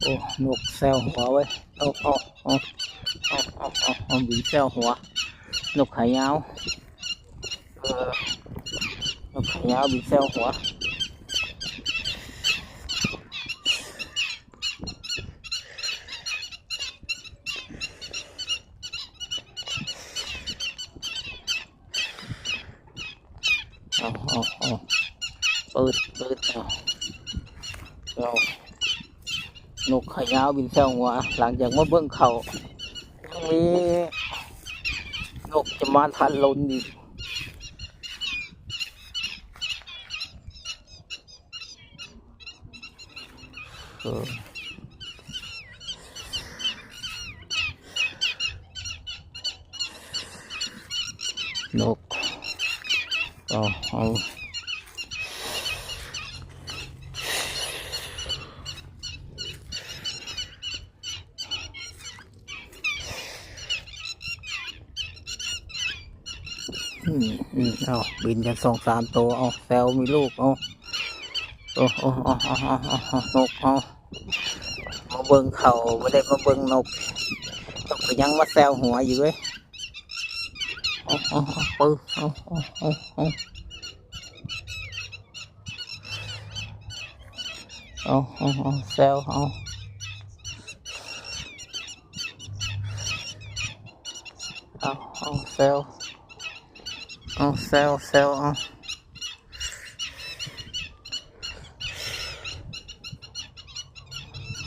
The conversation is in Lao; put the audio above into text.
ໂອ້ ນົກແຊວຫົວເວີຍ ໂອ້ ໂອ້ ໂອ້ ໂອ້ ໂອ້ ໂອ້ ໂອ້ ບິນແຊວຫົວ ນົກຂາຍາວ ເອີ ນົກຂາຍາວບິນແຊວຫົວ. ເອົາ ເອົາ ເອົາ ເປີດ ເປີດ ເອົາ ເອົາ ນົກຂາຍາວບິນແຊວຫົວ ຫຼັງຈາກມາເບິ່ງເຂົ້າ ຍັງມີນົກຈະມາທັນລົນອີກ. ເອີ ນົກ ເອົາ ເອົາ ອືມ ອືມ ເອົາ ບິນກັນສອງສາມໂຕ ເອົາ ແຊວມີລູກ ເອົາ ໂອ້ ໂອ້ ໂອ້ ໂອ້ ນົກ ເອົາ ມາເບິ່ງເຂົ້າ ບໍ່ໄດ້ມາເບິ່ງນົກ ນົກກໍຍັງມາແຊວຫົວຢູ່ເວີຍ ເອົາ ເອົາ ເອົາ ເປີ ເອົາ ເອົາ ເອົາ ເອົາ ເອົາ ເອົາ ເອົາ ແຊວ ເອົາ ເອົາ ເອົາ ແຊວ ເອົາ ແຊວ ແຊວ ເອົາ.